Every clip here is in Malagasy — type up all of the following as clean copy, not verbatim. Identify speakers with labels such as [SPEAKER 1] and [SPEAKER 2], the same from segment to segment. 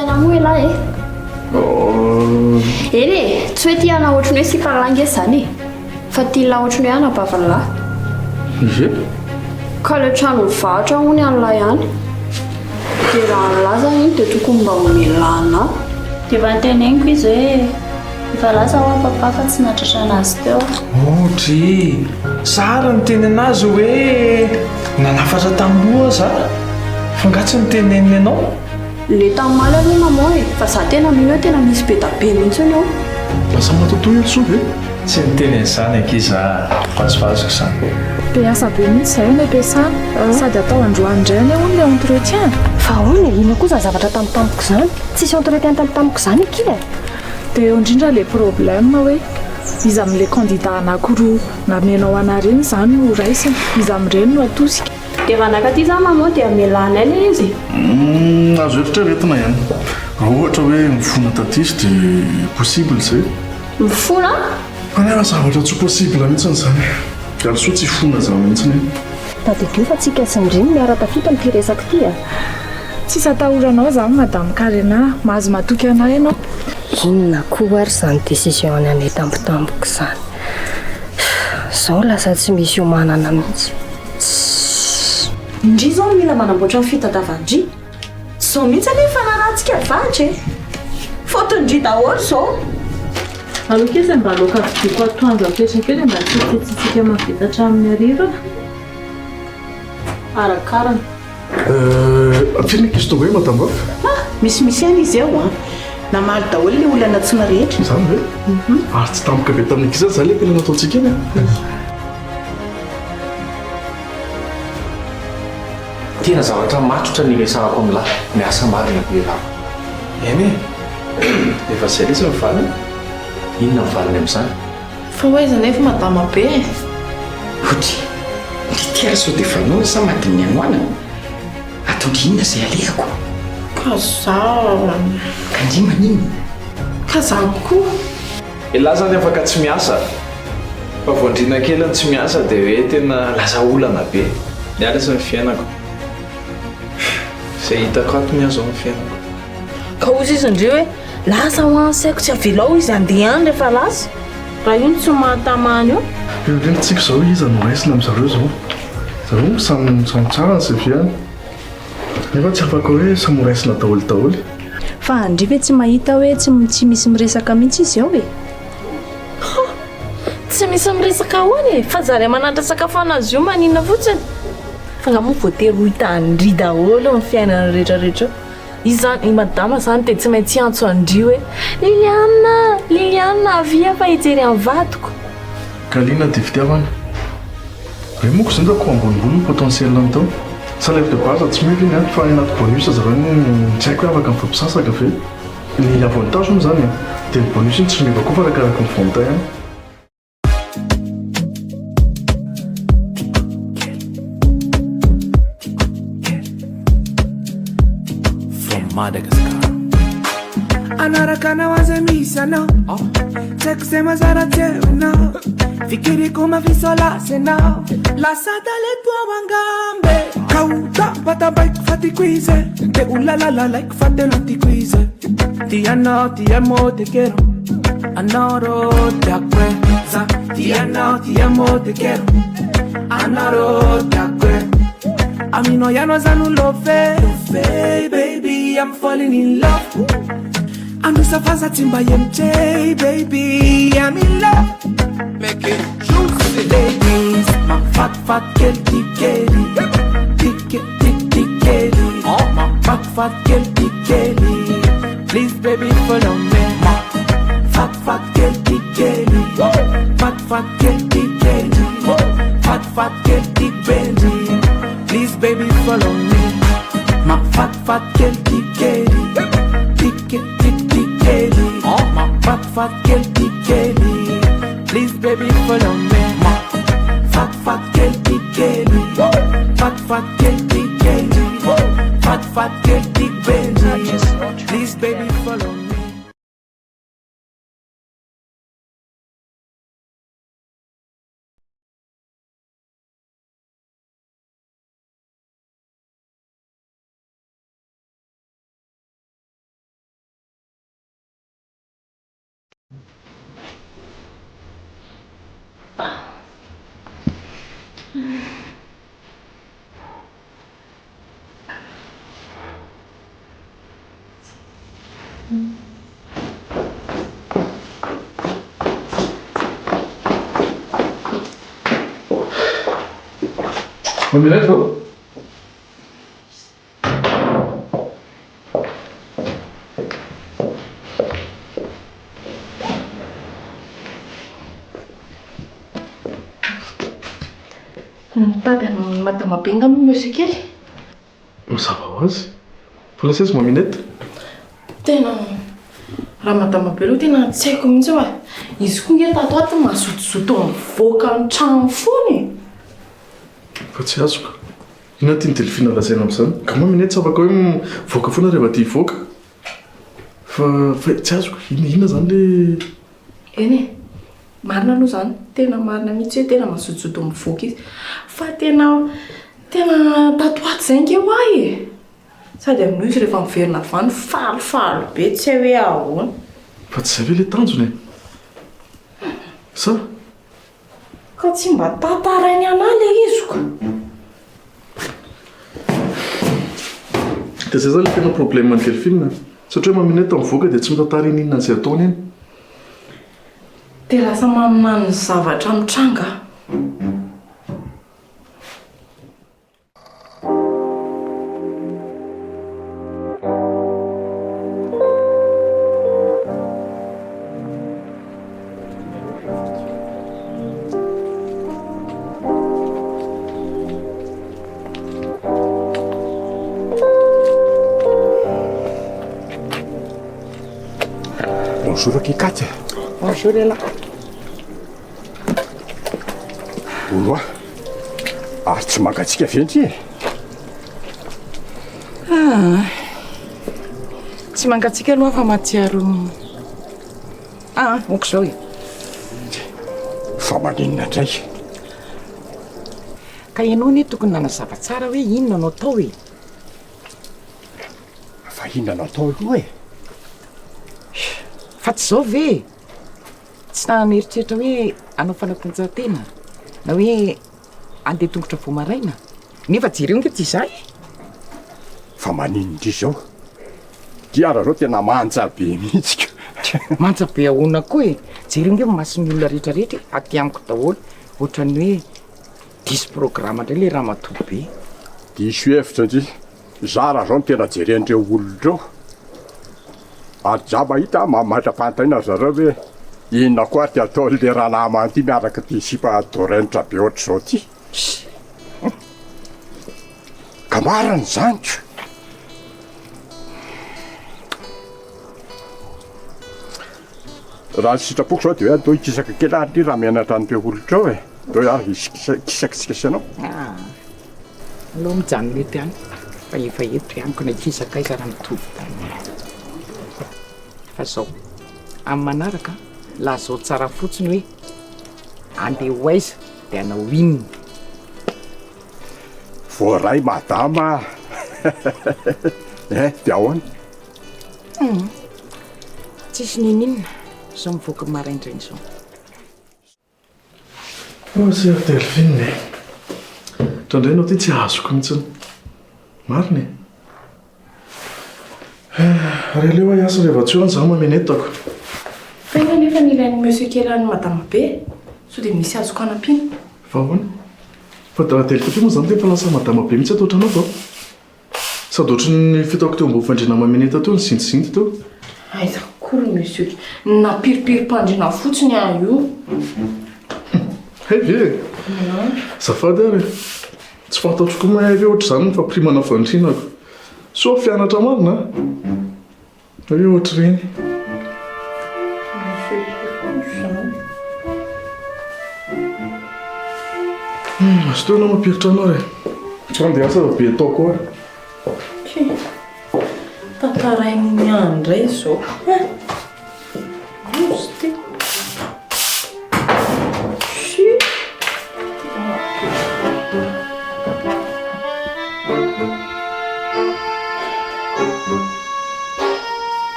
[SPEAKER 1] tia anah moa elah e? Eny e, tsy hoe tia anah ohatry ny hoe sipa lahy nge zany e, fa tia lah ohatry ny hoe anabavy lah.
[SPEAKER 2] Ie.
[SPEAKER 1] Ka le trano mivarotra hono an'lah ihany. Dia raha an'lah zany iny dia tokony mba omen'lah anah.
[SPEAKER 3] Dia efa noteneniko izy hoe efa lasa hoa papa fa tsy nahatratra anazy teo.
[SPEAKER 2] Audrey, zara niteny anazy hoe nanafatra tamboho za, fa nga tsy noteneniny anao?
[SPEAKER 1] Le tamaly aloha maman e, fa za tena mino hoe tena misy be da be mihitsiny ao.
[SPEAKER 2] Lasa matotoa io soa ve? Tsy niteny an'izany ankizy a, vazivaziko izany.
[SPEAKER 4] Be asa be mihitsy izay any am-piasana. Sady atao androany indray anie hono ilay entretien.
[SPEAKER 5] Fa ahoana e? Inona koa izany zavatra tampotampoka izany? Tsisy entretien tampotampoka izany akia e!
[SPEAKER 4] Dia eo indrindra ilay problème hoe iza amin'ilay candidat anankiroa namenao anà ireny izany no horaisina? Iza amin'ireny no hatosika?
[SPEAKER 1] Dia raha nakaty za maman dia amelanay le izy e.
[SPEAKER 2] Humm azo eritreretina ihany. Raha ohatra hoe mifona taty izy dia possible izay.
[SPEAKER 1] Mifona?
[SPEAKER 2] Fa nefa zavatra tsy possible mihitsiny izany. Galisoa tsy hifona izany mihitsiny e.
[SPEAKER 5] Tadidio fa tsika sy ndry no miara-tafita amin'ity resaka ity a!
[SPEAKER 4] Tsisy atahoranao izany Madame Karena, mahazo matoky anah ianao.
[SPEAKER 5] Inona koa ary izany décision any anay tampotampoka izany? Izao lasa tsy misy iomanana mihitsy. Tssss.
[SPEAKER 6] Ndry zao mila manamboatra ny fitadavan-dry. Zao mihitsy anie fanarahantsika vahatra e! Faute-ndry daholo zao.
[SPEAKER 7] Aleo kely mba laoka vidiako atoandro apetraka eo dia mba tsitsitsitsika mahavita hatramin'ny hariva. Arakarany.
[SPEAKER 2] Euh, firy ny ankizy tonga eo madame Raf?
[SPEAKER 8] Ah, misimisy ihany izy eo an. Namaly daholo ilay olona nantsoina rehetra.
[SPEAKER 2] Izany ve? Ary tsy tampoka be tamin'ny ankizy aza izany ilay tena nataontsika iny an.
[SPEAKER 9] Tena zavatra matotra ny iresahako amin'lah, miasa marina be elah.
[SPEAKER 2] Eny e! Efa izay lesy ny valiny.
[SPEAKER 9] Inona ny valiny amin'izany?
[SPEAKER 10] Fa ho aiza nefa madama be e?
[SPEAKER 11] Ody, ndry ty ary sao dia vanoana sa matin'ny hanoanana? Ataondry inona izay alehako?
[SPEAKER 10] Ka za.
[SPEAKER 11] Ka ndry maninona?
[SPEAKER 10] Ka za koa.
[SPEAKER 2] Elah zany afaka tsy miasa fa vao ndrina kely ny tsy miasa dia hoe tena lasa olana be. Miala sy ny fiainako. Izay hitako ato ny ahy zao ny fiainako.
[SPEAKER 10] Ka hozy izy ndry hoe lasa ho any saiko tsy avelao izy handeha any rehefa lasa. Raha io no tsy mahatamana eo.
[SPEAKER 2] Eo indrindra tsika izao iza no raisina amin zareo izao? Zareo moa samy samy tsara ny CV-any. Nefa tsy afaka hoe samy ho raisina daholo daholo.
[SPEAKER 12] Fa ndry ve tsy mahita hoe tsy tsy misy miresaka mihitsy izy ao e?
[SPEAKER 10] Ha! Tsy misy miresaka ahoana e? Fa zary manandratra sakafo anazy io maninona fotsiny? Fa nga moa voatery ho hitan-dry daholo ny fiainany rehetra rehetra eo? Izy zany, i madama zany dia tsy maintsy hiantso an-dry hoe Liliane! Liliane avia fa hijery an'i vadiko!
[SPEAKER 2] Galina dia fitiavana. Reo moko zany ko ambonimbony ny potentiel ny tao. Salaire de base tsy miova iny an, fa any anaty bonus zareo no tsy haiko hoe afaka mifampisasaka ve. Ny avantage moa zany e, dia ny bonus iny tsy miova koa fa arakaraka ny vente ihany.
[SPEAKER 13] From Madagascar.
[SPEAKER 14] Anaraka anao aza misy anao Tsy haiko izay mazara teo ianao Fikiriko mafisolasy ianao Lasa talento ao angambe Ka ho tampatampaiko fa tiako izy Te ho lalalalaiko fa tena tiako izy Ti anao ti amo te quiero Anao tiako e Za ti anao ti amo te quiero Anao tiako e Aminao ianao za no love Baby I'm falling in love Anosafaza tsy mba MJ Baby I'm in love
[SPEAKER 13] Make it juicy
[SPEAKER 14] Ladies Mafatifaty kely ty kely Ty ke ty ty kely Mafatifaty kely ty kely Please baby follow me Mafatifaty kely ty kely Fatifaty kely ty kely Fatifaty kely ty bendy Please baby follow me Mafatifaty kely ty kely Ty ke ty ty kely Mafatifaty kely ty kely Please baby follow me Mafatifaty kely ty kely Fatifaty kely ty kely Fatifaty kely ty bendy Please baby follow me.
[SPEAKER 2] Mamelay vao?
[SPEAKER 10] Nitady an'i Madama be angamba Monsieur kely?
[SPEAKER 2] Mazava ho azy. Fa lasa izy Maminette.
[SPEAKER 10] Tena raha Madama be aloha tena tsy haiko mihitsy fa izy koa nge tato ato mazotozoto mivoaka ny trano foana e.
[SPEAKER 2] Fa tsy azoko. Inona tian'i Delphine lazaina amin'izany? Ka Maminette tsy afaka hoe mivoaka foana rehefa te hivoaka. Fa fa tsy azoko. Inona inona izany le.
[SPEAKER 10] Eny e. Marina aloha izany. Tena marina mihitsy hoe tena mazotozoto mivoaka izy. Fa tena tena tato ho ato izay ange ho ahy e. Sady amin'io izy rehefa miverina avy any falifaly be tsy hay hoe ahoana.
[SPEAKER 2] Fa tsy izay ve ilay tanjona e? Sa?
[SPEAKER 10] Ka tsy mba tantarainy anah le izy ko.
[SPEAKER 2] Dia zay zany le tena problème an'i Delphine. Satria hoe maminette mivoaka dia tsy mitantara ininona an'izay ataony eny.
[SPEAKER 10] Dia lasa maminany ny zavatra mitranga aho.
[SPEAKER 15] Bonjour akia Katy.
[SPEAKER 8] Bonjour elah.
[SPEAKER 15] Hono hoa, ary tsy mangatsiaka ve ndry e?
[SPEAKER 8] Ah, tsy mangatsiaka aloha fa mahatsiaro ah, ok izao e.
[SPEAKER 15] Fa maninona indray?
[SPEAKER 8] Ka ianao anie tokony nanazava tsara hoe inona no atao e.
[SPEAKER 15] Fa inona no atao aloha e?
[SPEAKER 8] Fa tsy izao ve e? Tsy nanana eritreritra hoe hanao fanatanjahantena na hoe handeha tongotra vao maraina. Nefa jereo ange tsy izaho e!
[SPEAKER 15] Fa maninona indry izao? Ty ara zao tena manja be mihitsy ka.
[SPEAKER 8] Manja be ahoana koa e? Jereo ange ny mason'ny olona rehetra rehetra e, aty amiko daholo. Ohatran'ny hoe diso programa indray ilay ramatoa be.
[SPEAKER 15] Diso hevitra ndry. Za raha zao no tena jeren'ireo olona ireo ary za mahita mametra-panontaniana ry zareo hoe inona koa ary ty ataon'le ranamana ity miaraka ity sipa dorenitra be ohatr'izao ty. Ka marina izany ko. Raha ny sitrapoko zao de hoe andao hikisaka kely ary ty raha mianatra an'ireo olona ireo e. Andao ary hikisaka tsika sy ianao.
[SPEAKER 8] Aleo mijanona eto ihany fa efa eto ihany ko na hikisaka aiza raha mitovy tany. Fa zao, amin'ny manaraka lazao tsara fotsiny hoe andeha ho aiza de hanao inona.
[SPEAKER 15] Voaray madama a! Eh, de ahoana?
[SPEAKER 8] Hum, tsisy n'inon'inona, zao mivoaka maraindraina izao.
[SPEAKER 2] Oh sœur Delphine e! Indraindray ianao ity tsy azoko mihitsy. Marina e! Ary aleo aho hiasa rehefa tsy eo any izaho mamenetako.
[SPEAKER 10] Fa inona anefa ny ilain'i Monsieur kely an'i Madama be? Sao dia misy azoko hanampiana?
[SPEAKER 2] Fa ahoana? Fa Delphine moa izany dia efa lasa Madama be mihitsy ato an-trano ato an! Sady ohatry ny fitako teo ambony fandriana mameneta teo nizintizinty teo.
[SPEAKER 10] Aiza koa ry monsieur ky. Nampiripirim-pandriana fotsiny aho io.
[SPEAKER 2] Hay ve e? Azafady ary e. Tsy fantatro koa mahay ve ohatr'izany ny fampirimana fandrianako. Soa fianatra marina a! Hoe ohatr'ireny. Mazotoa ianao mampiritrano ary e. Tsy handeha asa fa be atao koa.
[SPEAKER 10] Tantarain'ny ahy indray izao. Loza ity.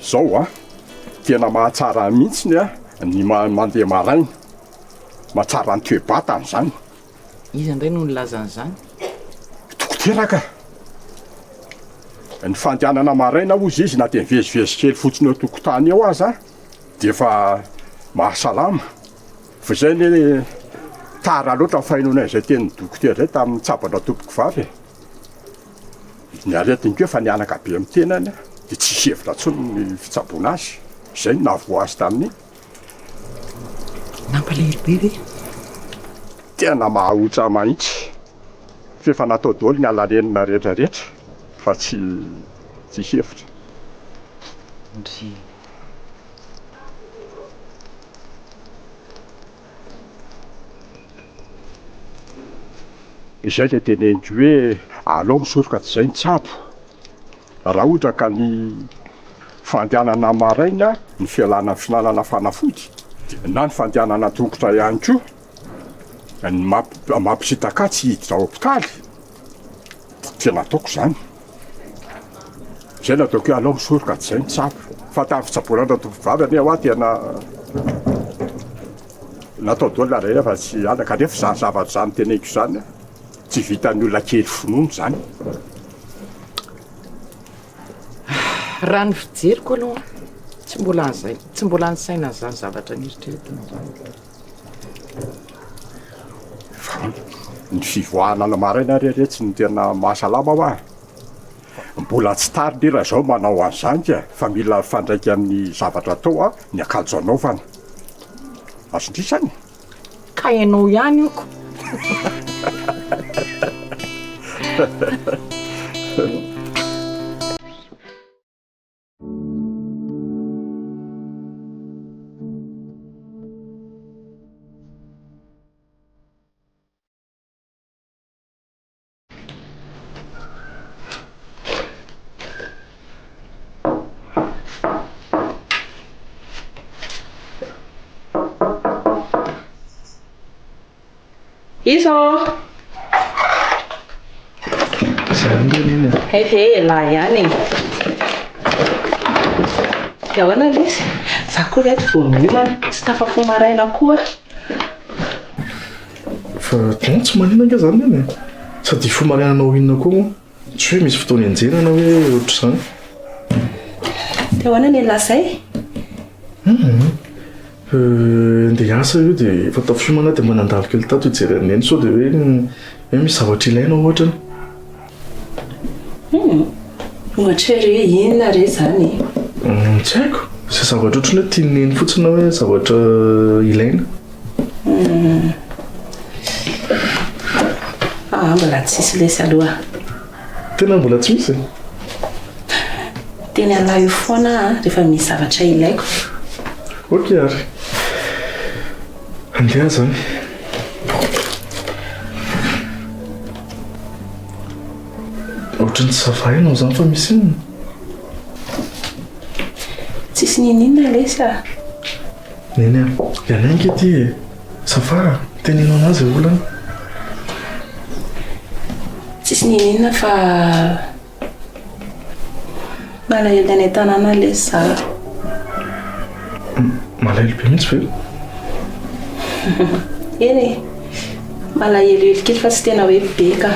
[SPEAKER 15] Zao a, tena mahatsara mihitsiny a ny mandeha maraina. Mahatsara ny toe-batana izany.
[SPEAKER 8] Iza indray no nilaza an'izany?
[SPEAKER 15] Dokotera ka! Ny fandehanana maraina hozy izy na dia mivezivezy kely fotsiny eo an-tokotany eo aza dia efa mahasalama. Fa izay anie tara loatra ny fahenoana izay tenin'ny dokotera izay tamin'ny nitsabo an-dRatompokovavy e! Ny aretiny koa efa nihanaka be amin'ny tenany dia tsisy hevitra intsony ny fitsaboana azy. Izay no nahavoa azy tamin'iny.
[SPEAKER 8] Nampalahelo be ve?
[SPEAKER 15] Tena mahaotsa mahitsy. F'efa natao daholo ny alarenina rehetra rehetra fa tsy tsisy hevitra.
[SPEAKER 8] Ndry.
[SPEAKER 15] Izay ilay teneniko hoe aleo misoroka tsy izay ny tsabo. Raha ohatra ka ny fandehanana maraina, ny fialana amin'ny fihinanana fanafody, na ny fandehanana an-tongotra ihany koa, ny mampisintaka ahy tsy hiditra hopitaly, tena ataoko izany. Izay no ataoko hoe aleo misoroka tsy izay ny tsabo. Fa tamin'ny fitsaboana an-dRatompovavy anie hoa tena natao daholo na rehefa tsy anaka. Kanefa izany zavatra izany teneniko izany, Tsy vitan'ny olona kely finoana izany.
[SPEAKER 8] Raha ny fijeriko aloha, tsy mbola an'izay, tsy mbola nisaina an'izany zavatra nieritreretina izany.
[SPEAKER 15] Fa ny fivoahana ny maraina re re tsy ny tena mahasalama hoa. Mbola tsy tary nge raha izao manao an'izany ka, fa mila mifandraika amin'ny zavatra atao ny akanjo anaovana. Azon-dry izany?
[SPEAKER 8] Ka ianao ihany io ko.
[SPEAKER 10] Iza ô?
[SPEAKER 2] Zay ange neny e.
[SPEAKER 10] Hay ve elah ihany e. Dia ahoana lesy? Za koa reto vao miomana, tsy tafafoha maraina koa aho.
[SPEAKER 2] Fa non tsy maninona ange zany neny e. Sady hifoha maraina hanao inona koa moa? Tsy hoe misy fotoana hianjera na hoe ohatr'izany.
[SPEAKER 10] Dia ahoana ny elah zay?
[SPEAKER 2] Hum. Andeha hiasa io dia efa tafiomana aho dia mba nandalo kely tato hijery an'i Neny sao dia hoe hoe misy zavatra ilaina ohatrany.
[SPEAKER 10] Hum. Ohatra hoe re inona re izany e?
[SPEAKER 2] Hum, tsy haiko. Izay zavatra ohatran'ny hoe tian'i Neny fotsiny na hoe zavatra ilaina.
[SPEAKER 10] Hum. Ah, mbola tsisy lesy aloha.
[SPEAKER 2] Tena mbola tsy misy e?
[SPEAKER 10] Teny anah eo foana aho rehefa misy zavatra ilaiko.
[SPEAKER 2] Ok ary. Andeha zany. Ohatran'ny tsy ça va ianao zany fa misy inona?
[SPEAKER 10] Tsisy niniana lesy a.
[SPEAKER 2] Neny a, ianay ange ity e. Ça va, teneno anah izay olana.
[SPEAKER 10] Tsisy niniana fa malahelo any an-tanàna lesy za.
[SPEAKER 2] Malahelo be mihitsy ve?
[SPEAKER 10] Eny e, malahelohelo kely fa tsy tena hoe be ka.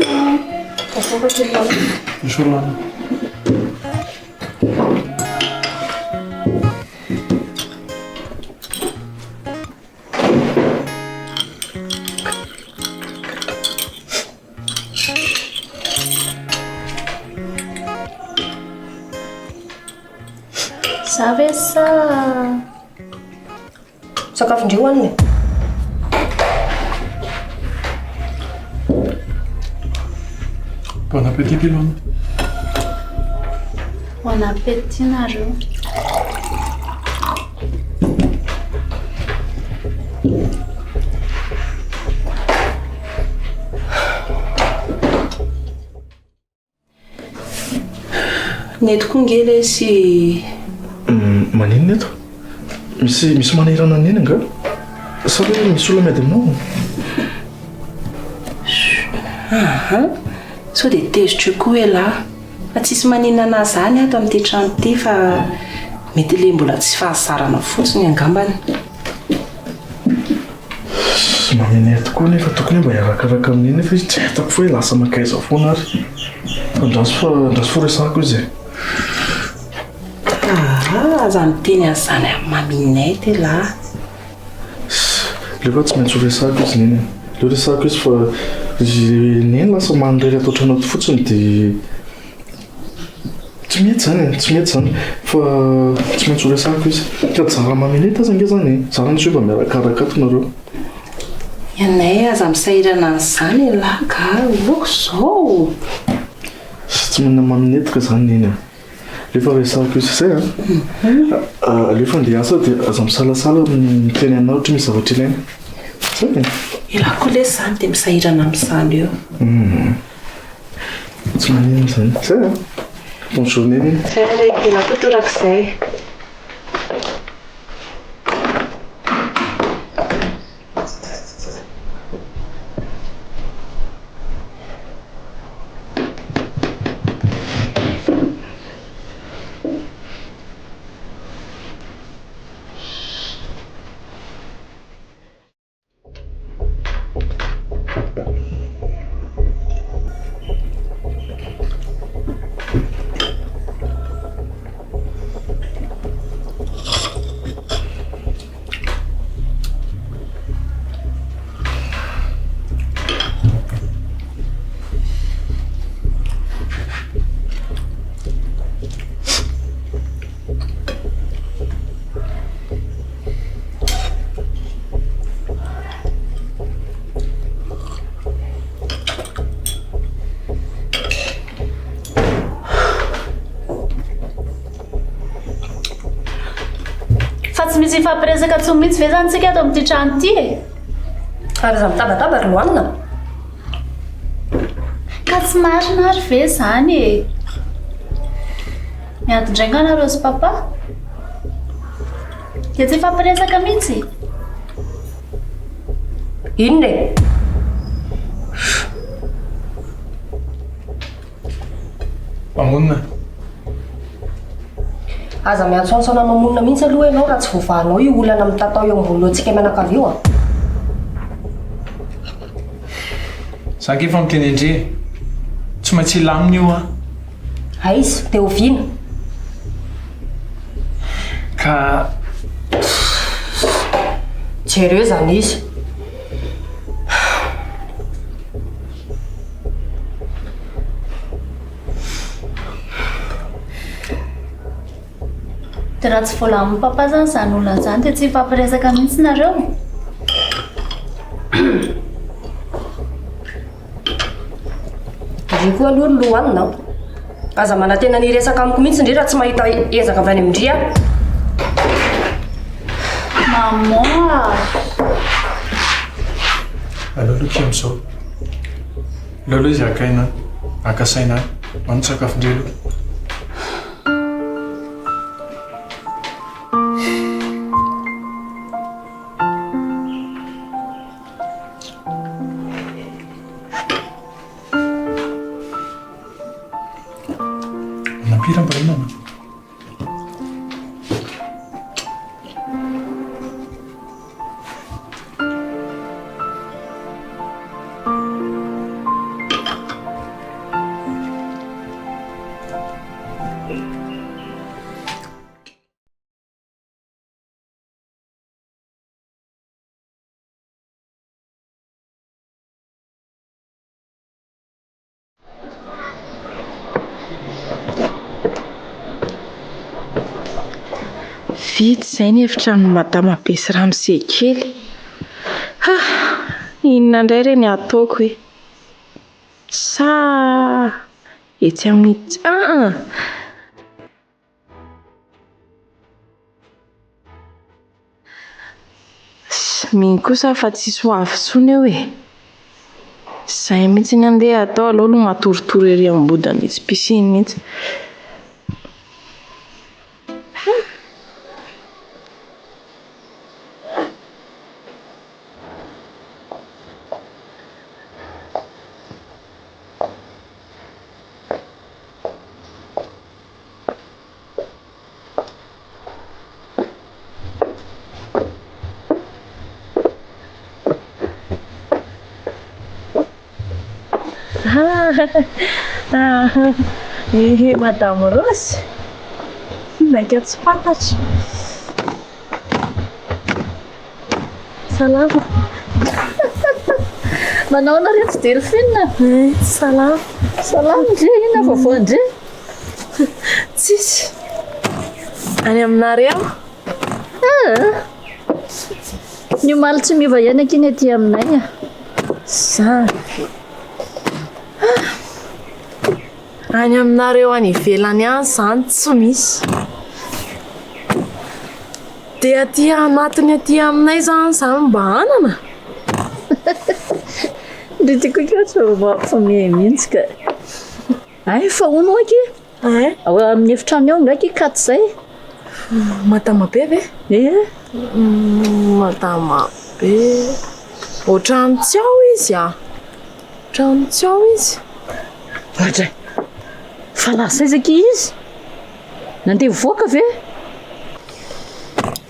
[SPEAKER 1] Bonsoir kely Lana.
[SPEAKER 2] Bonjour Lana.
[SPEAKER 3] Za ve sa
[SPEAKER 5] Sakafon-dry hohanina e.
[SPEAKER 2] Bon appétit Pilon.
[SPEAKER 3] Bon appétit nareo.
[SPEAKER 10] Ny eto koa nge lesy.
[SPEAKER 2] Maninona eto? Misy misy manahirana an'i Neny angaha? Sa hoe misy olona miady aminao?
[SPEAKER 10] Aha, sao dia tezitra eo koa elah. Fa tsisy maninona anah zany ato amin'ity trano ity fa mety le mbola tsy fahazarana fotsiny angambany.
[SPEAKER 2] Maninona tokoa nefa tokony hoe mba hiarakaraka amin'iny nefa izy tsy hitako fa hoe lasa mankaiza foana ary. Andraso fa andraso fa horesahako izy e.
[SPEAKER 10] Aa, aza miteny an'izany amin'ny maminette elah.
[SPEAKER 2] Aleo fa tsy maintsy horesahako izy neny e. Aleo resahako izy fa neny lasa manirery ato an-trano ato fotsiny dia Tsy mety zany e, tsy mety zany fa tsy maintsy ho resahako izy. Ka zara mameleta aza ange zany e, zara ny hoe mba miarakaraka ato nareo.
[SPEAKER 10] Ny anay aza misahirana an'izany elah ka, ok zao.
[SPEAKER 2] Tsy manana maminety ka zany neny a. Alefa resahako izy zay a. Alefa andeha hiasa dia aza misalasala miteny anah ohatra misy zavatra ilaina. Zay e.
[SPEAKER 10] Elah koa lesy zany dia misahirana amin'izany eo.
[SPEAKER 2] Tsy maninona izany. Zay a! Bonne journée Neny.
[SPEAKER 10] Zay re, ianao koa torak'izay.
[SPEAKER 3] Fa tsy misy hifampiresaka intsony mihitsy ve izany tsika ato amin'ity trano ity e?
[SPEAKER 5] Ary aza mitabataba ry Loanina.
[SPEAKER 3] Ka tsy marina ary ve izany e? Miady indray nga nareo sy papa? Dia tsy hifampiresaka mihitsy?
[SPEAKER 5] Inona e?
[SPEAKER 16] Mamonina.
[SPEAKER 5] Aza miantsoantso anà mamonina mihitsy aloha ianao raha tsy voavahanao io olana mitatao eo ambony lohantsika mianakavy io a!
[SPEAKER 16] Za ange efa miteny an-dry e! Tsy maintsy hilamina io an!
[SPEAKER 5] Aiza? Dia oviana?
[SPEAKER 16] Ka.
[SPEAKER 5] Jereo izany izy.
[SPEAKER 3] Dia raha tsy voalamin'i papa izany izany olana izany dia tsy hifampiresaka mihitsy nareo?
[SPEAKER 5] Ndry koa aloha ry Lohanina an! Aza manantena ny hiresaka amiko mihitsy ndry raha tsy mahita ezaka avy any amin-dry aho.
[SPEAKER 3] Maman a!
[SPEAKER 16] Aleo aloha akia amin'izao. Aleo aloha izy haka aina any, haka saina any. Mano sakafon-dry aloha. Nampira mba inona?
[SPEAKER 10] Vita izay ny efitranon'i Madama be sy Ramose kely. Ha! Inona indray re ny hataoko e? Sa etsy amin'ny. Aa! Mino kosa aho fa tsisy ho avy intsony eo e! Izay mihitsy ny andeha atao, aleo aloha matoritory ery ambodin'itsy piscine itsy. Ehe Madame Rose, naika tsy fantatra. Salama.
[SPEAKER 17] Manao ahoana ry tsy Delphine?
[SPEAKER 10] Salama.
[SPEAKER 17] Salama ndry, inona vaovao ndry?
[SPEAKER 10] Tsisy. Any aminareo?
[SPEAKER 17] Ah! Ny omaly tsy miova ihany akia ny aty aminay a.
[SPEAKER 10] Zany. Ah! Any aminareo any ivelany any izany tsy misy. Dia aty anatiny aty aminay izany izany mba anana?
[SPEAKER 17] Ndry ty koa keo tsy mampiomehy mihitsy ka. Hay fa hono hoa akia? Ao amin'ny efitrano ao angaha akia Kat izay?
[SPEAKER 10] Madama be ve?
[SPEAKER 17] Ie.
[SPEAKER 10] Madama be. Ohatran'ny tsy ao izy ah. Ohatran'ny tsy ao izy.
[SPEAKER 17] Oadray. Fa lasa aiza akia izy? Nandeha nivoaka ve?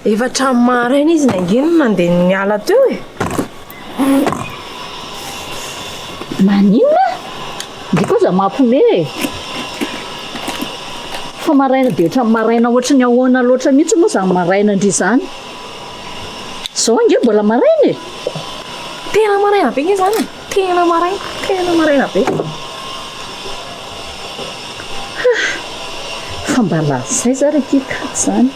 [SPEAKER 10] Efa hatramin'ny maraina izy nange no nandeha niala teo e.
[SPEAKER 17] Maninona? Ndry koa aza mampiomehy e. Fa maraina dia ohatran'ny maraina ohatry ny ahoana loatra mihitsy moa izany maraina ndry izany. Izao ange mbola maraina e.
[SPEAKER 10] Tena maraina be nge izany e. Tena maraina, tena maraina be.
[SPEAKER 17] Fa mba lasa aiza ary akia Katy izany?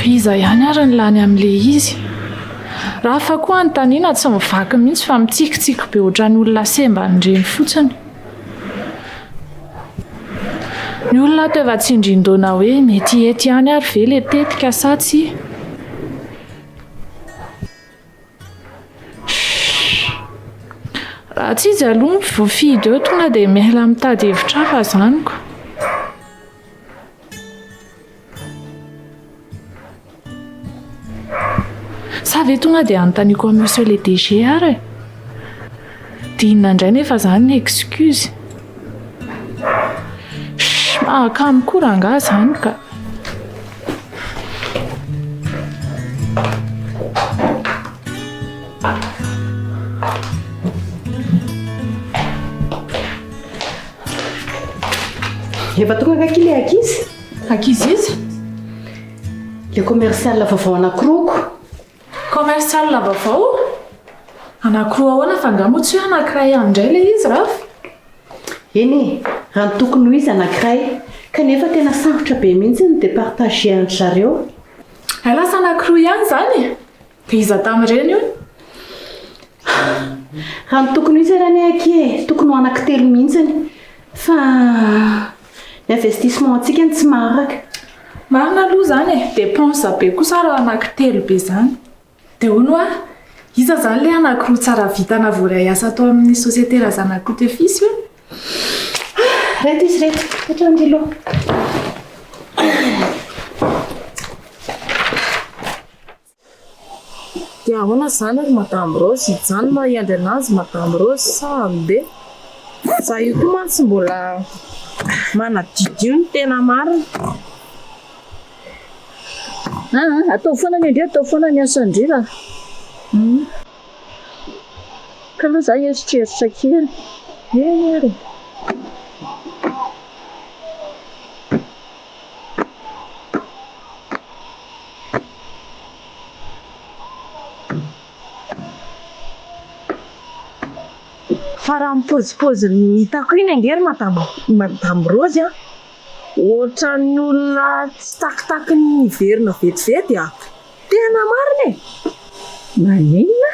[SPEAKER 4] Iza ihany ary ny lany amin'ilay izy? Rafa koa anontaniana tsy mivaky mihitsy fa mitsikitsiky be ohatran'ny olona semban'ireny fotsiny. Ny olona ato efa tsindrin-doana hoe mety hety ihany ary ve ilay tetika sa tsia? Shh. Raha tsy izy aloha no voafidy eo tonga dia miala mitady hevitra hafa izany ko. Sa ve tonga dia anontaniako an'i Monsieur le DG ary e? Dia inona indray nefa izany ny excuse? Shh, mahakamo koa rangahy izany ka.
[SPEAKER 6] Efa tonga angaha akia ilay ankizy?
[SPEAKER 4] Ankizy iza?
[SPEAKER 6] Le commercial vaovao anankiroa ko.
[SPEAKER 4] Commercial vaovao? Anankiroa ahoana fa angaha moa tsy hoe anankiray ihany indray ilay izy Rafa?
[SPEAKER 6] Eny e, raha ny tokony ho izy anankiray, kanefa tena sarotra be mihitsy ny mi-departager an-dry zareo.
[SPEAKER 4] Hay lasa anankiroa ihany izany e! Dia iza tamin'ireny io?
[SPEAKER 6] Raha ny tokony ho izy ary anie akia e, tokony ho anankitelo mihitsiny. Fa ny investissement antsika no tsy maharaka.
[SPEAKER 4] Marina aloha izany e, dépense be kosa raha anankitelo be izany. Dia hono hoa, iza izany ilay anankiroa tsara vintana voaray asa tao amin'ny société Razanakoto et Fils io?
[SPEAKER 6] Reto izy reto, hatramin'ny aloha.
[SPEAKER 10] Dia ahoana izany ry Madame Rose, hijanona hiandry an'azy Madame Rose sa handeha? Za io koa mantsy mbola manadidio ny tena marina.
[SPEAKER 17] Aa, ataovy foana ny an-dry, ataovy foana ny asan-dry raha. Ka aloha za hieritreritra kely.
[SPEAKER 10] Eny ary e. Fa raha ny paozipaoziny hitako iny ange ry madama madame Rose a, ohatran'ny olona tsy takitaky ny hiverina vetivety a! Tena marina e!
[SPEAKER 17] Maninona?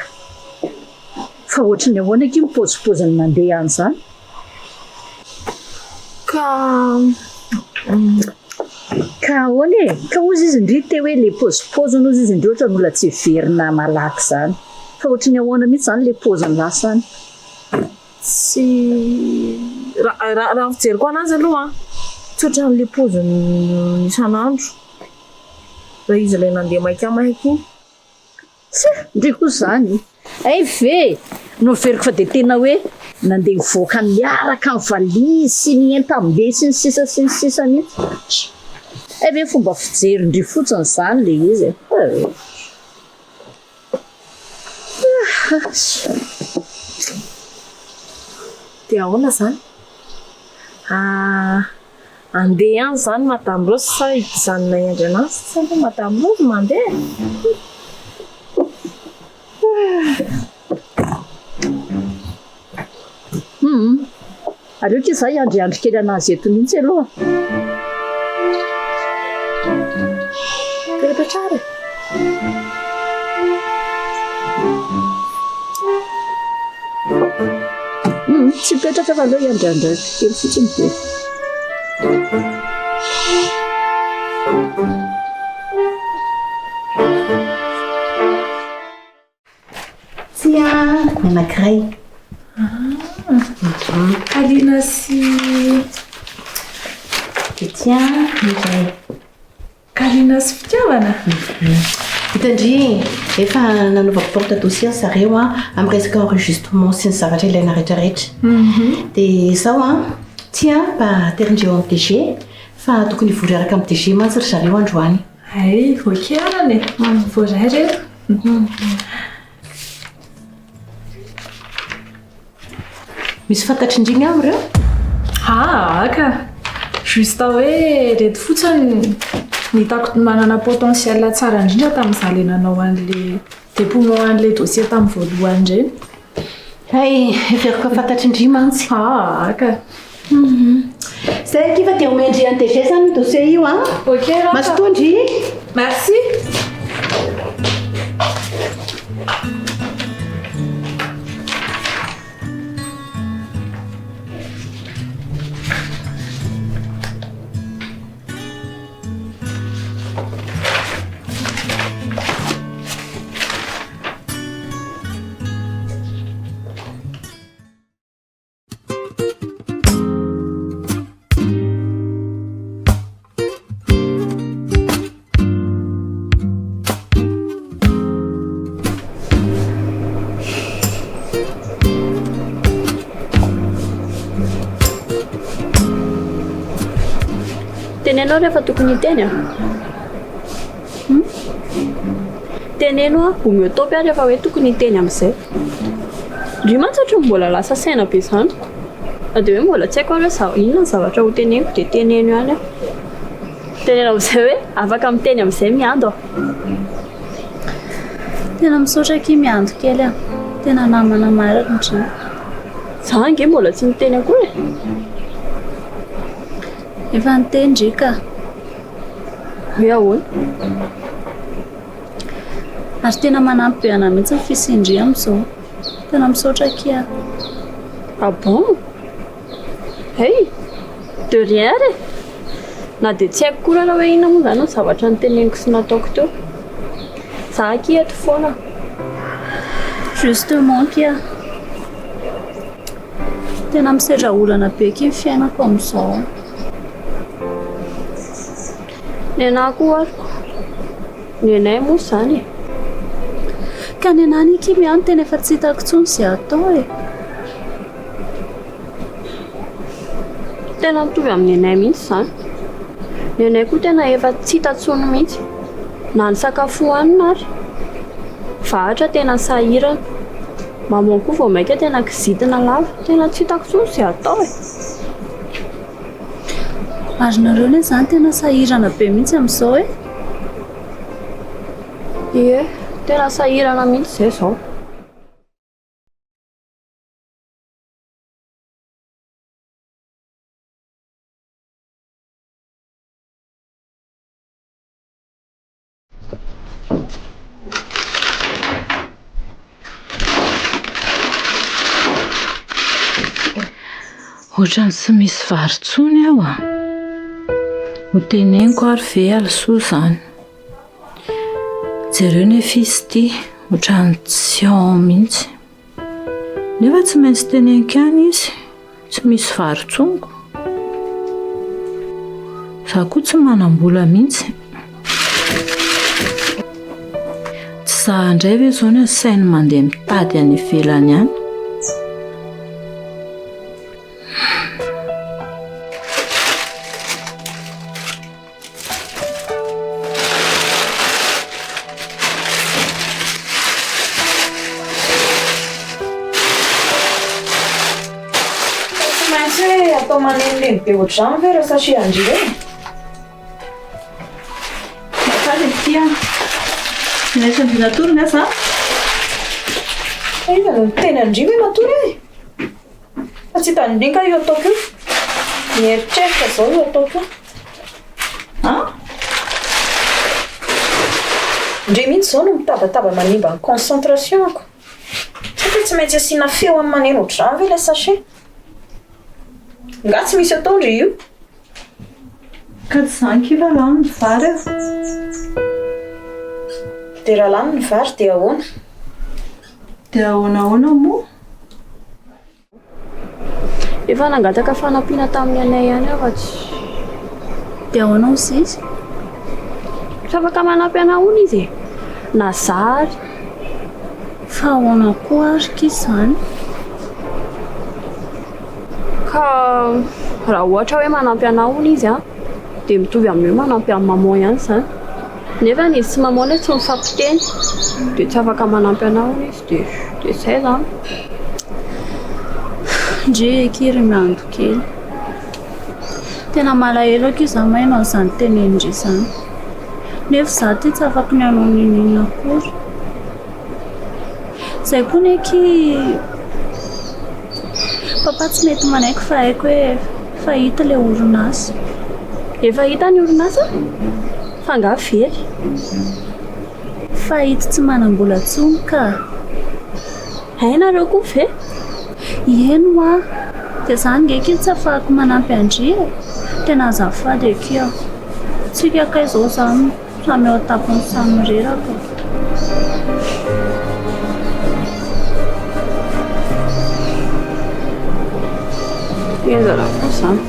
[SPEAKER 17] Fa ohatry ny ahoana akia ny paozipaoziny mandeha any izany?
[SPEAKER 10] Ka
[SPEAKER 17] Ka ahoana e? Ka hozy izy ndry te hoe le paozipaoziny hozy izy ndry ohatran'ny olona tsy hiverina malaky izany. Fa ohatry ny ahoana mihitsy izany le paoziny lasa any?
[SPEAKER 10] Tsy raha raha ny fijeriko anazy aloha an, tsy ohatran'le paoziny isan'andro raha izy ilay nandeha maikamaika iny.
[SPEAKER 17] Tsia, ndry koa izany. Hay ve! Noheveriko fa dia tena hoe nandeha nivoaka niaraka ny valizy sy ny entam-be sy ny sisa sy ny sisa mihitsy. Hay ve fomba fijerin-dry fotsiny izany ilay izy e!
[SPEAKER 10] Dia ahoana izany? Andeha ihany izany Madame Rose sa hijanona hiandry an'azy? Tsy aloha Madame Rose mandeha e!
[SPEAKER 17] Hum! Aleo akia za hiandriandry kely an'azy eto mihitsy aloha.
[SPEAKER 10] Petrapetraha e!
[SPEAKER 17] Hum, tsy hipetraka fa aleo hiandriandry kely fotsiny dia.
[SPEAKER 18] Tsia, ny anankiray.
[SPEAKER 4] Kalina sy.
[SPEAKER 18] Dia tsia, ny iray.
[SPEAKER 4] Kalina sy fitiavana?
[SPEAKER 18] Hitan-dry, efa nanaovako porte dossier ry zareo an, amin'ny resaka enregistrement sy ny zavatra ilaina rehetrarehetra. Dia izao an, tsia mba aterin-dry eo amin'ny DG fa tokony hivory hiaraka amin'ny DG mantsy ry zareo androany.
[SPEAKER 4] Hay, ok arany e! Voaray reto.
[SPEAKER 18] Misy fantatry ndry ngamba ireo?
[SPEAKER 4] Aa ka! Juste hoe ireto fotsiny no hitako manana potentiel tsara indrindra tamin'izaho ilay nanao an'ilay dépouillement an'ilay dossier tamin'ny voalohany ireny.
[SPEAKER 18] Hay, heveriko fa fantatry ndry mantsy.
[SPEAKER 4] Aa ka!
[SPEAKER 18] Zay akia fa dia omen-dry an'i DG zany io dossier io an!
[SPEAKER 4] Ok rata.
[SPEAKER 18] Mazotoa ndry!
[SPEAKER 4] Merci!
[SPEAKER 1] Teneno aho rehefa tokony hiteny a. Teneno aho, omeo topy aho rehefa hoe tokony hiteny amin'izay. Ndry mantsy ohatran'ny mbola lasa saina be izany. Na dia hoe mbola tsy haiko ary hoe za- inona ny zavatra ho teneniko dia teneno ihany aho. Teneno amin'izay hoe afaka miteny amin'izay Miando a.
[SPEAKER 3] Tena misaotra akia Miando kely a. Tena namana marina ndry.
[SPEAKER 1] Za ange mbola tsy niteny akory e.
[SPEAKER 3] Efa niteny ndry ka.
[SPEAKER 1] Hoe ahoana?
[SPEAKER 3] Ary tena manampy be anah mihitsy ny fisian-dry amin'izao. Tena misaotra akia a.
[SPEAKER 1] Ah bon? Hey! De rien ary e! Na dia tsy haiko koa ara hoe inona moa izany ny zavatra noteneniko sy nataoko teo. Za akia eto foana.
[SPEAKER 3] Justement akia. Tena misedra olana be akia ny fiainako amin'izao.
[SPEAKER 1] Nenah koa ary. Nenay moa izany e.
[SPEAKER 3] Ka nenah anie Kimi an, tena efa tsy hitako intsony izay atao e.
[SPEAKER 1] Tena mitovy amin'ny nenay mihitsy izany. Nenay koa tena efa tsy hita intsony mihitsy. Na ny sakafo hohanina ary. Vahatra tena sahirana. Maman koa vao mainka tena kizitina lava. Tena tsy hitako intsony izay atao e.
[SPEAKER 3] Ary nareo anie izany tena sahirana be mihitsy amin'izao e!
[SPEAKER 1] Ie, tena sahirana mihitsy izay izao.
[SPEAKER 7] Ohatran'ny tsy misy vary intsony aho a! Ho teneniko ary ve Alisoa izany? Jereo nefa izy ity, ohatran'ny tsy ao mihitsy. Nefa tsy maintsy teneniko ihany izy, tsy misy vary intsony ko. Izaho koa tsy manam-bola mihitsy. Tsy izaho indray ve izao no asainy mandeha mitady any ivelany any?
[SPEAKER 4] Tsy maintsy hoe atao manenoneno be ohatr'izany ve ireo sachet an-dry ireo?
[SPEAKER 7] Mankany ity an. Milaitra an-dry natory nga za?
[SPEAKER 4] Fa iza no niteny an-dry hoe matory e? Fa tsy hitan-dry nga io ataoko io? Mieritreritra izao io ataoko io.
[SPEAKER 7] An?
[SPEAKER 4] Ndry mihitsy izao no mitabataba manimba ny concentration-ko. Satria tsy maintsy asiana feo amin'ny maneno ohatr'izany ve ilay sachet? Nga tsy misy atao ndry io?
[SPEAKER 7] Ka tsy izany ki fa lany ny vary e.
[SPEAKER 4] Dia raha lany ny vary dia ahoana?
[SPEAKER 7] Dia ahoana ahoana moa?
[SPEAKER 1] Efa nangataka fanampiana tamin'ny anay ihany aho fa tsy.
[SPEAKER 3] Dia ahoana hozy izy?
[SPEAKER 1] Tsy afaka manampy anà hono izy e! Na za ary.
[SPEAKER 3] Fa ahoana koa ary ki izany?
[SPEAKER 1] Ka raha ohatra hoe manampy anà hono izy an, dia mitovy amin'ny hoe manampy an'i maman ihany izany. Nefa izy sy maman anie tsy mifampiteny, dia tsy afaka manampy anà hono izy dia dia izay izany.
[SPEAKER 3] Ndry eky ry Miando kely. Tena malahelo akia za maheno an'izany tenenin-dry izany. Nefa za ty tsy afaky ny hanao n'inon'inona akory. Zay koa anie akia Papa tsy mety manaiky fa haiko hoe efa hita ilay orinasa.
[SPEAKER 1] Efa hita ny orinasa? Fa angaha very?
[SPEAKER 3] Fa hita tsy manam-bola intsony ka.
[SPEAKER 1] Hay nareo koa ve?
[SPEAKER 3] Eny hoa! Dia za ange akia tsy afahako manampy an-dry e! Tena azafady akia. Tsika kay izao izany samy ao an-tampony samy reraka.
[SPEAKER 1] Henjana koa izany.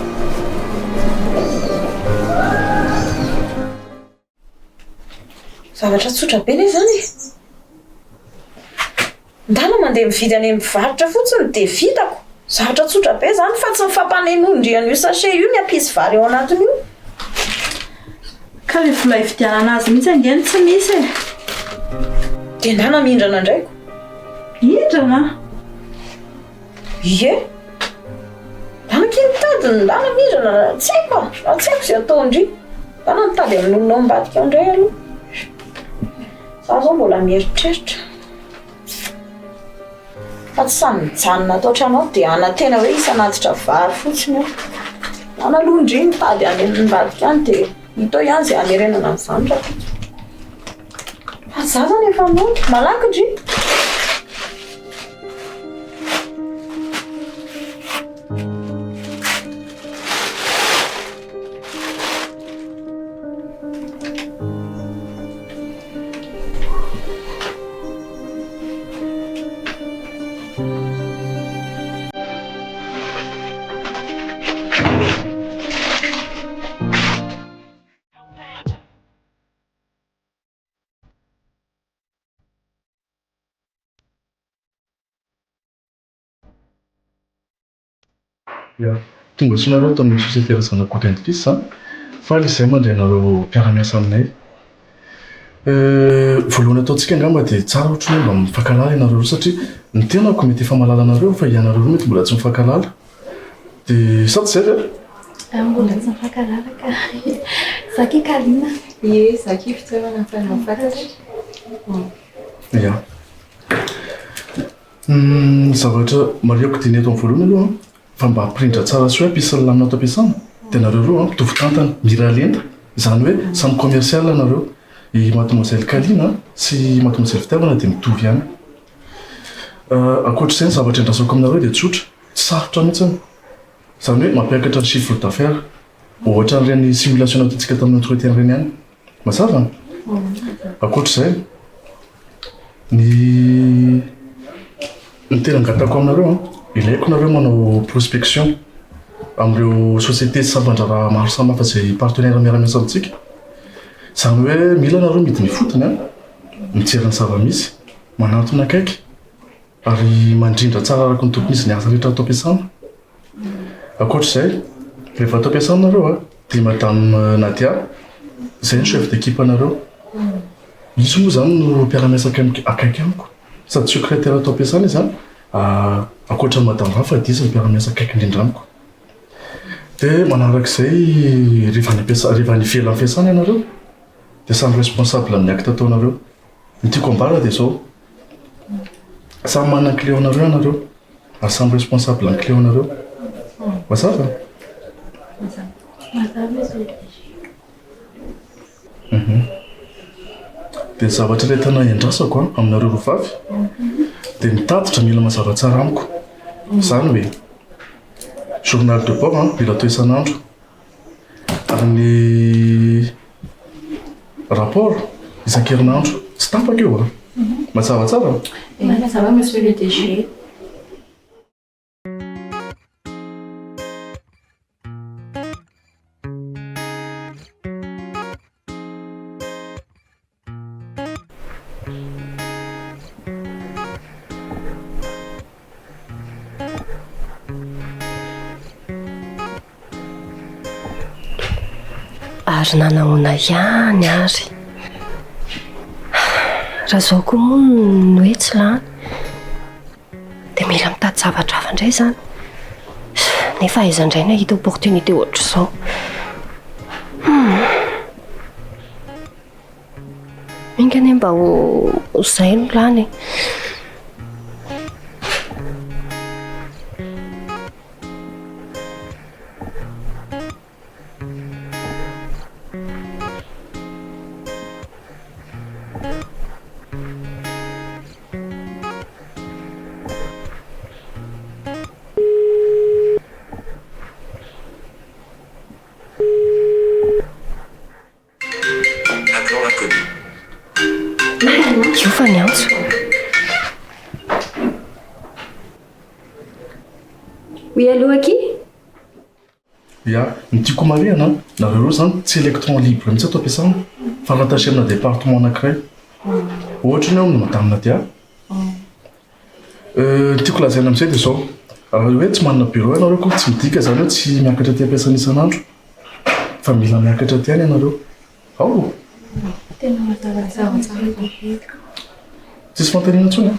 [SPEAKER 4] Zavatra tsotra be anie izany e! Ndana mandeha mividy any amin'ny mpivarotra fotsiny dia vitako. Zavatra tsotra be izany fa tsy ny fampanenoan-dry an'io sachet io ny hampisy vary ao anatin'io.
[SPEAKER 7] Ka le vola hividianana azy mihitsy ange no tsy misy e!
[SPEAKER 4] Dia ndana mihindrana indray ko.
[SPEAKER 7] Hindrana?
[SPEAKER 4] Ie. Ndana akia mitady ny ndana mihindrana, tsy haiko a! Tsy haiko izay ataon-dry. Ndana mitady amin'olona ao ambadika ao indray aloha. Za zao mbola mieritreritra. Fa tsy samy mijanona ato an-trano ao dia hanantena hoe hisy hanatitra vary fotsiny eo. Ndana aloha ndry mitady any ambadika any dia hita eo ihany izay hamerenana an'izany rahampitso. Fa za zany efa nody. Malaky ndry.
[SPEAKER 2] Ya, tonga soa nareo ato amin'ny société Razanakoto and Fils a! Faly izahay mandray anareo mpiara-miasa aminay. Voalohany ataontsika angamba dia tsara ohatry ny hoe mba mifankahalala ianareo roa satria ny tenako mety efa mahalala anareo fa ianareo roa mety mbola tsy mifankahalala. Dia sa tsy izay ve?
[SPEAKER 3] Mbola tsy mifankahalala ka. Za ki Karina.
[SPEAKER 19] Ie, za ki Fitiavana faly mahafantatra.
[SPEAKER 2] Ya. Ny zavatra marihako dieny eto amin'ny voalohany aloha an, fa mba hampirindra tsara sy hoe hampisy ny lamina ato am-piasana dia nareo roa an, mitovy tantana, mira lenta, izany hoe samy commercial nareo. I mademoiselle Kalina sy i mademoiselle Fitiavana dia mitovy ihany. Ankoatr'izay ny zavatra iandrasako aminareo dia tsotra, tsy sarotra mihitsy. Izany hoe mampiakatra ny chiffre d'affaires. Ohatran'ireny simulation nataontsika tamin'ny entretien ireny ihany. Mazava? Ankoatr'izay, ny ny tena angatahako aminareo an, ilaiko nareo manao prospection amin'ireo société sy sampan-draharaha maro samihafa izay partenaire miara-miasa amintsika. Izany hoe mila nareo midina ifotony an, mijery ny zava-misy, manantona akaiky ary mandrindra tsara araka ny tokony izy ny asa rehetra ato am-piasana. Ankoatr'izay, rehefa ato am-piasana nareo an, dia Madame Nadia, izay no chef d'équipe anareo. Izy moa izany no mpiara-miasa akaiky amiko. Sady secrétaire ato am-piasana izy an, ankoatra an'i Madame Rafa dia izy no mpiara-miasa akaiky indrindra amiko. Dia manarak'izay rehefa any am-piasana, rehefa any ivelan'ny fiasana ianareo dia samy responsable amin'ny acte ataonareo. Ny tiako ambara dia izao, samy manana ny client-nareo ianareo ary samy responsable ny client-nareo. Mazava?
[SPEAKER 1] Mazava izy.
[SPEAKER 2] Dia ny zavatra ilay tena iandrasako an, aminareo roa vavy, dia ny tatitra mila mazava tsara amiko. Izany hoe, journal de bord an, mila atao isan'andro. Ary ny rapport isan-kerinandro. Tsy tapaka io an. Mazava tsara?
[SPEAKER 19] Mazava monsieur le DG.
[SPEAKER 5] Ary nanahoana ihany ary? Raha izao koa moa no hoe tsy lany, dia mila mitady zavatra hafa indray izany. Nefa aiza indray no hahita opportunité ohatr'izao? Enga anie mba ho izay no lany e. Io fa niantso.
[SPEAKER 12] Oui, allô, à qui?
[SPEAKER 2] Ya, ny tiako homarihana an, nareo ireo izany tsy électron libre mihitsy ato am-piasana fa rattaché amina département anankiray. Ohatra ny ao amin'ny Madame Nadia. Ny tiako lazaina amin'izay dia izao, raha hoe tsy manana bureau ianareo akory tsy midika izany hoe tsy miakatra aty am-piasana isan'andro fa mila miakatra aty ihany ianareo. Ao!
[SPEAKER 19] Tena mazava tsara.
[SPEAKER 2] Tsisy fanontaniana intsony an?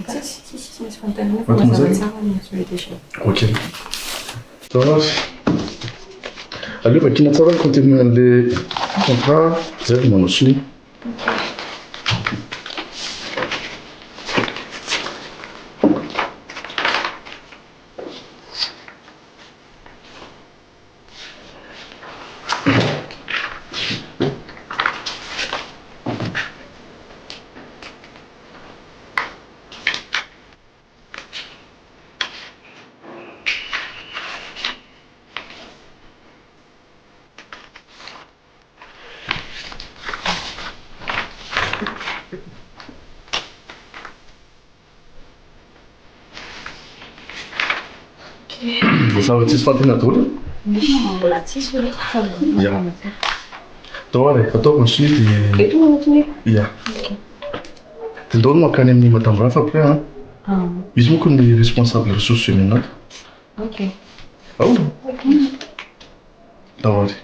[SPEAKER 19] Tsisy, tsisy, tsy misy fanontaniana fa mazava tsara ny monsieur le DG.
[SPEAKER 2] Ok. Ça va. Aleo vakiana tsara ny contenu an'le contrat zay vao manao sonia. Mazava tsisy fantena daholo?
[SPEAKER 19] Mbola tsisy hoe fa
[SPEAKER 2] Ya. Ndao ary e, ataovy ny sonia dia.
[SPEAKER 19] Eto manao sonia?
[SPEAKER 2] Ya. Dia ndao mankany amin'ny Madame Rafa après an. Izy manko ny responsable ressources humaines ato.
[SPEAKER 19] Ok.
[SPEAKER 2] Ao? Ndao ary.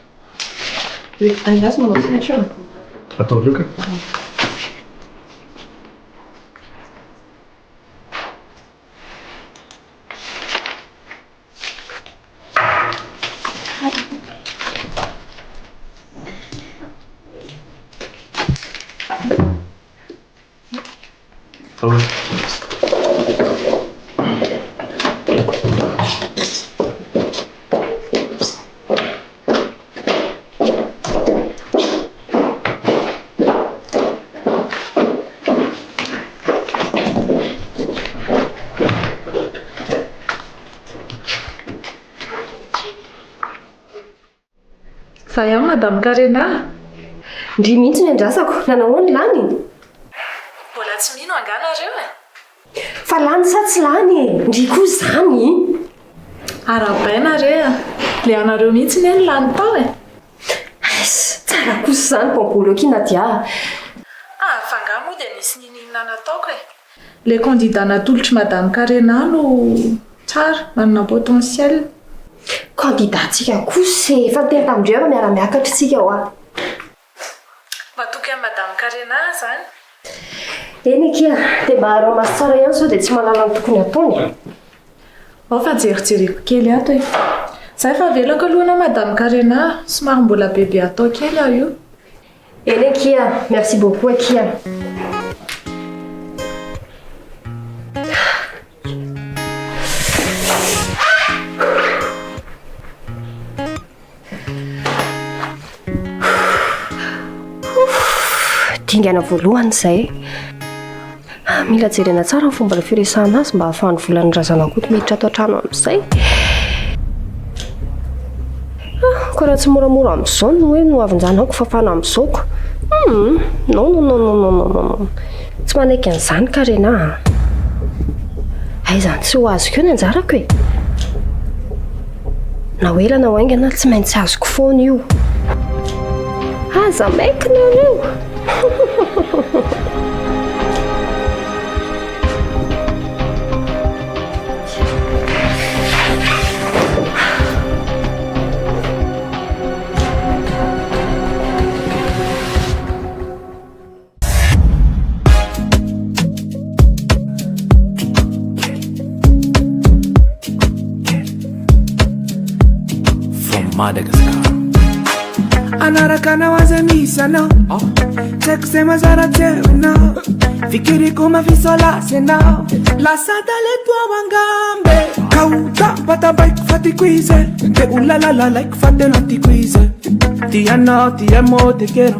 [SPEAKER 19] Andraso manao signature.
[SPEAKER 2] Atao avy eo ka.
[SPEAKER 4] Za ihany Madame Karena a!
[SPEAKER 5] Ndry mihitsy no iandrasako, nanao ahoana lany?
[SPEAKER 4] Mbola tsy mino angaha nareo e?
[SPEAKER 5] Fa lany sa tsy lany e? Ndry koa izany!
[SPEAKER 4] Arahabaina re a! Le anareo mihitsy ne no lany tao e!
[SPEAKER 5] Aiss! Tsara kosa izany bambolo akia Nadia a!
[SPEAKER 4] Ah, fa angaha moa dia nisy niniana nataoko e! Le candidat natolotr'i Madame Karena no tsara, manana potentiel.
[SPEAKER 5] Candidat-tsika kosa e! Efa niteny tamin-dry aho fa miara-miakatra isika hoa.
[SPEAKER 4] Matoky an'i Madame Karena aho izany.
[SPEAKER 5] Eny akia, dia mba araho maso tsara ihany sao dia tsy mahalala ny tokony hataony e.
[SPEAKER 4] Ao fa jerijereko kely ato e. Za efa avelako aloha anao Madame Karena a, somary mbola bebe atao kely aho io.
[SPEAKER 5] Eny akia, merci beaucoup akia. Dingana voalohany izay. Mila jerena tsara ny fomba firesahana azy mba hahafahan'ny volan'ny razanakoto miditra ato an-trano amin'izay. Ah, koa raha tsy moramora amin'izao no hoe no avin-janako fafana amin'izao ko. Hum, non non non non non non non. Tsy manaiky an'izany Karena a. Aiza no tsy ho azoko eo ny anjarako e. Na ho ela na ho haingana tsy maintsy azoko foana io. Aza maiky nareo.
[SPEAKER 13] From Madagascar.
[SPEAKER 14] Anaraka anao aza misy anao Tsy haiko izay mazara teo ianao Fikiriko mafisolasy ianao Lasa talento ao angambe Kaota batabaiko fa tiako izy De olalalalaiko fa tena tiako izy Tianao ti amo te quiero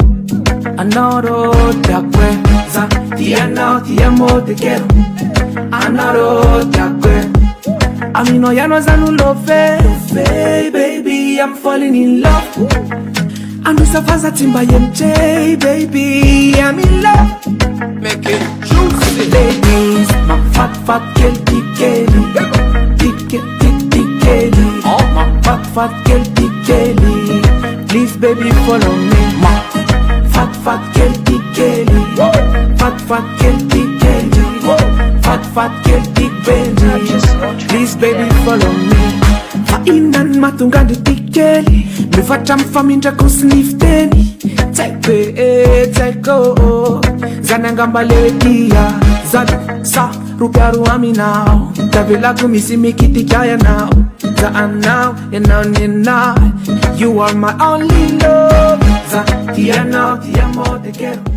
[SPEAKER 14] Anao tiako e Za tianao ti amo te quiero Anao tiako e Aminao ianao za no love Love baby I'm falling in love Androsa fa za tsy mba MJ baby I'm in love
[SPEAKER 13] Make it juicy
[SPEAKER 14] Ladies Mafatifaty kely ty kely Ty ke ty ty kely Mafatifaty kely ty kely Please baby follow me Mafatifaty kely ty kely Fatifaty kely ty kely Fatifaty kely ty bendy Please baby follow me Fa inona no mahatonga andry ty kely Mifatra amin'ny famindrako sy ny fiteny Tsy haiko e, tsy haiko Zany angamba le hoe tia Zany sa ropiaro aminao Tavelako misy mikitika ianao Za anao, ianao ny anah You are my only love Za tia anao, ti amo, te quiero.